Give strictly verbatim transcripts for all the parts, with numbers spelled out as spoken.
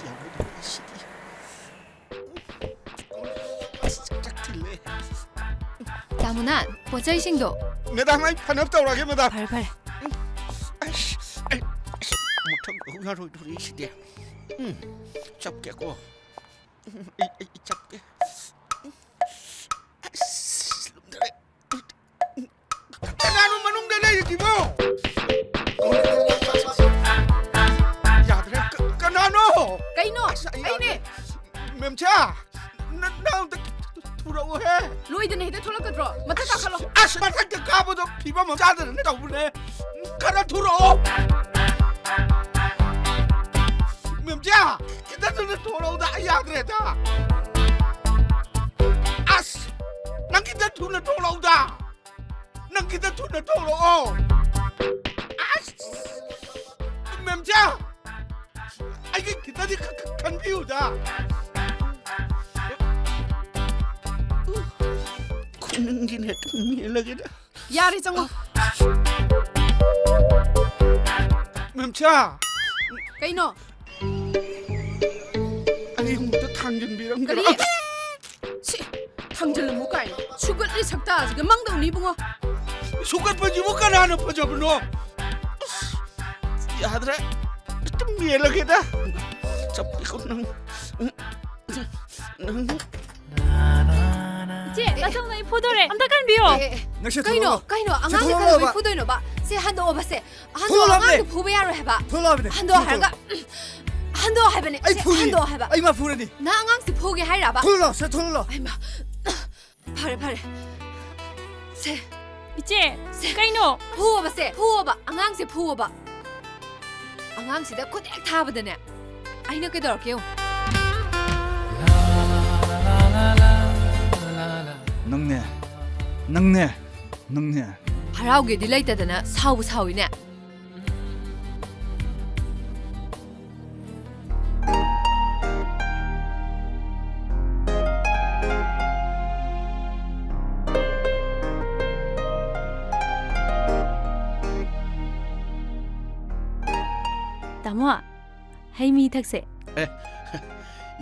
ꯌꯥꯔꯣꯏꯗꯧꯔꯤ ꯁꯤꯗꯤ꯫ ꯑꯁ, ꯆꯥꯛ ꯊꯤꯜꯂꯦ꯫ ꯇꯥꯃꯣꯅ ꯄꯣꯠ ꯆꯩꯁꯤꯡꯗꯣ꯫ ꯃꯦꯗꯥꯝ, ꯑꯩ ꯐꯅꯕ ꯇꯧꯔꯒꯦ, ꯃꯦꯗꯥꯝ꯫ ꯐꯔꯦ ꯐꯔꯦ꯫ ꯑꯁ, ꯑꯩ, ꯑꯁ, ꯃꯊꯪ ꯇꯧ ꯌꯥꯔꯣꯏꯗꯧꯔꯤ ꯁꯤꯗꯤ꯫ ꯎꯝ, ꯆꯞꯀꯦꯀꯣ꯫ ꯎꯝ, ꯑꯩ, ꯑꯩ ꯆꯞꯀꯦ꯫ ꯎꯝ, ꯑꯁ, ꯂꯨꯝꯊꯔꯦ꯫ ꯀꯅꯥꯅꯣ ꯃꯅꯨꯡꯗ ꯂꯩꯔꯤꯁꯤꯕꯣ? ꯌꯥꯗ꯭ꯔꯦ꯫ ꯀ-, ꯀꯅꯥꯅꯣ? ꯀꯩꯅꯣ? ꯑꯁ, ꯑꯩ ꯌꯥꯗ꯭ꯔꯦ꯫ ꯑꯩꯅꯦ꯫ ꯃꯦꯝꯆꯥ, ꯅ-, ꯅꯪ ꯑꯝꯇ ꯊꯨꯔꯛꯎꯍꯦ꯫ ꯂꯣꯏꯗꯅ ꯍꯦꯛꯇ ꯊꯣꯛꯂꯛꯀꯗ꯭ꯔꯣ? ꯃꯊꯛ ꯀꯥꯈꯠꯂꯣ꯫ ꯑꯁ, ꯃꯊꯛꯇ ꯀꯥꯕꯗꯣ ꯐꯤꯕꯝ ꯑꯃ ꯆꯥꯗꯗꯅ ꯇꯧꯕꯅꯦ꯫ ꯈꯔ ꯊꯨꯔꯛꯑꯣ꯫ ꯃꯦꯝꯆꯥ, ꯈꯤꯇꯪ ꯊꯨꯅ ꯊꯣꯛꯂꯛꯎꯗ, ꯑꯩ ꯌꯥꯗ꯭ꯔꯦꯗ꯫ ꯑꯁ, ꯅꯪ ꯈꯤꯇꯪ ꯊꯨꯅ ꯊꯣꯛꯂꯛꯎꯗ꯫ ꯅꯪ ꯈꯤꯇꯪ ꯊꯨꯅ ꯊꯣꯛꯂꯛꯑꯣ꯫ ꯑꯁ, ꯃꯦꯝꯆꯥ, ꯑꯩꯒꯤ ꯈꯤꯇꯪꯗꯤ ꯈ-, ꯈ-, ꯈꯟꯕꯤꯌꯨꯗ꯫ ꯈꯨꯅꯤꯡꯁꯤꯅ ꯍꯦꯛꯇ ꯃꯦꯜꯂꯒꯦꯗ꯫ ꯌꯥꯔꯦ, ꯆꯪꯉꯣ꯫ ꯃꯦꯝꯆꯥ, ꯀꯩꯅꯣ? ꯑꯩ ꯑꯃꯨꯛꯇ ꯊꯥꯡꯖꯟꯕꯤꯔꯝꯒꯦꯔꯥ? ꯀꯔꯤ? ꯁꯤ, ꯊꯥꯡꯖꯜꯂꯝꯃꯨ ꯀꯥꯏꯅ꯫ ꯁꯨꯒꯠꯂꯤ ꯁꯛꯇꯥꯁꯤꯒ ꯃꯪꯗꯧꯅꯤ, ꯏꯕꯨꯡꯉꯣ꯫ ꯁꯨꯒꯠꯄꯁꯤꯕꯨ ꯀꯅꯥꯅ ꯐꯖꯕꯅꯣ? ꯑꯁ, ꯌꯥꯗ꯭ꯔꯦ꯫ ꯍꯦꯛꯇ ꯃꯦꯜꯂꯒꯦꯗ꯫ ꯆꯞꯄꯤꯀꯣ ꯅꯪ꯫ ꯅꯪ꯫ ꯏꯆꯦ, ꯇꯥꯆꯧꯅ ꯑꯩ ꯐꯨꯗꯣꯔꯦ꯫ ꯑꯝꯇ ꯀꯟꯕꯤꯌꯣ꯫ ꯑꯦ, ꯑꯦ, ꯑꯦ꯫ ꯅꯪꯁꯦ ꯀꯩꯅꯣ? ꯊꯣꯛꯂꯛꯑꯣꯕ꯫ ꯀꯩꯅꯣ? ꯁꯤ ꯑꯉꯥꯡꯁꯦ ꯊꯣꯛꯂꯛꯑꯣꯕ꯫ ꯀꯩꯗꯧꯕꯩ ꯐꯨꯗꯣꯏꯅꯣꯕ? ꯁꯦ, ꯍꯟꯗꯣꯛꯑꯣꯕ, ꯁꯦ꯫ ꯍꯟꯗꯣꯛꯑꯣ, ꯊꯣꯛꯂꯛꯑꯣꯕꯅꯦ꯫ ꯑꯉꯥꯡꯗꯣ ꯐꯨꯕ ꯌꯥꯔꯣꯏ ꯍꯥꯏꯕ꯫ ꯊꯣꯛꯂꯛꯑꯣꯕꯅꯦ꯫ ꯍꯟꯗꯣꯛꯑꯣ ꯁꯤ ꯍꯥꯏꯔꯒ, ꯍꯟꯗꯣꯛꯑꯣ ꯍꯥꯏꯕꯅꯦ꯫ ꯑꯩ ꯁꯦ, ꯐꯨꯅꯤ꯫ ꯍꯟꯗꯣꯛꯑꯣ ꯍꯥꯏꯕ꯫ ꯑꯩ ꯃꯥ ꯐꯨꯔꯅꯤ꯫ ꯅꯪ ꯑꯉꯥꯡꯁꯦ ꯐꯨꯒꯦ ꯍꯥꯏꯔꯕ? ꯊꯣꯛꯂꯛꯑꯣ, ꯁꯦ, ꯊꯣꯛꯂꯛꯑꯣ꯫ ꯍꯩꯃꯥ, ꯐꯔꯦ, ꯐꯔꯦ꯫ ꯁꯦ, ꯏꯆꯦ, ꯁꯦ꯫ ꯀꯩꯅꯣ? ꯐꯨꯑꯣꯕ, ꯁꯦ, ꯐꯨꯑꯣꯕ꯫ ꯑꯉꯥꯡꯁꯦ ꯐꯨꯑꯣꯕ꯫ ꯑꯉꯥꯡꯁꯤꯗ ꯈꯨꯗꯦꯛ ꯊꯥꯕꯗꯅꯦ, ꯑꯩꯅ ꯀꯩꯗꯧꯔꯛꯀꯦ ꯌꯦꯡꯉꯨ꯫ ꯅꯪꯅꯦ, ꯅꯪꯅꯦ, ꯅꯪꯅꯦ꯫ ꯍꯔꯥꯎꯒꯦꯗꯤ ꯂꯩꯇꯗꯅ ꯁꯥꯎꯕꯨ ꯁꯥꯎꯏꯅꯦ꯫ ꯇꯥꯃꯣ, ꯍꯩ ꯃꯍꯤ ꯊꯛꯁꯦ꯫ ꯑꯦ,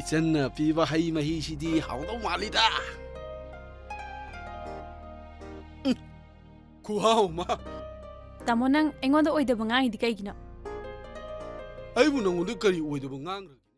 ꯏꯆꯟꯅ ꯄꯤꯕ ꯍꯩ ꯃꯍꯤꯁꯤꯗꯤ ꯍꯥꯎꯗꯧ ꯃꯥꯜꯂꯤꯗ꯫ ꯎꯝ, ꯈꯨꯍꯥꯎ ꯑꯃ꯫ ꯇꯥꯃꯣ, ꯅꯪ ꯑꯩꯉꯣꯟꯗ ꯑꯣꯏꯗꯕ ꯉꯥꯡꯉꯤꯗꯤ ꯀꯩꯒꯤꯅꯣ? ꯑꯩꯕꯨ ꯅꯪꯉꯣꯟꯗ ꯀꯔꯤ ꯑꯣꯏꯗꯕ ꯉꯥꯡꯈ꯭ꯔꯒꯦ?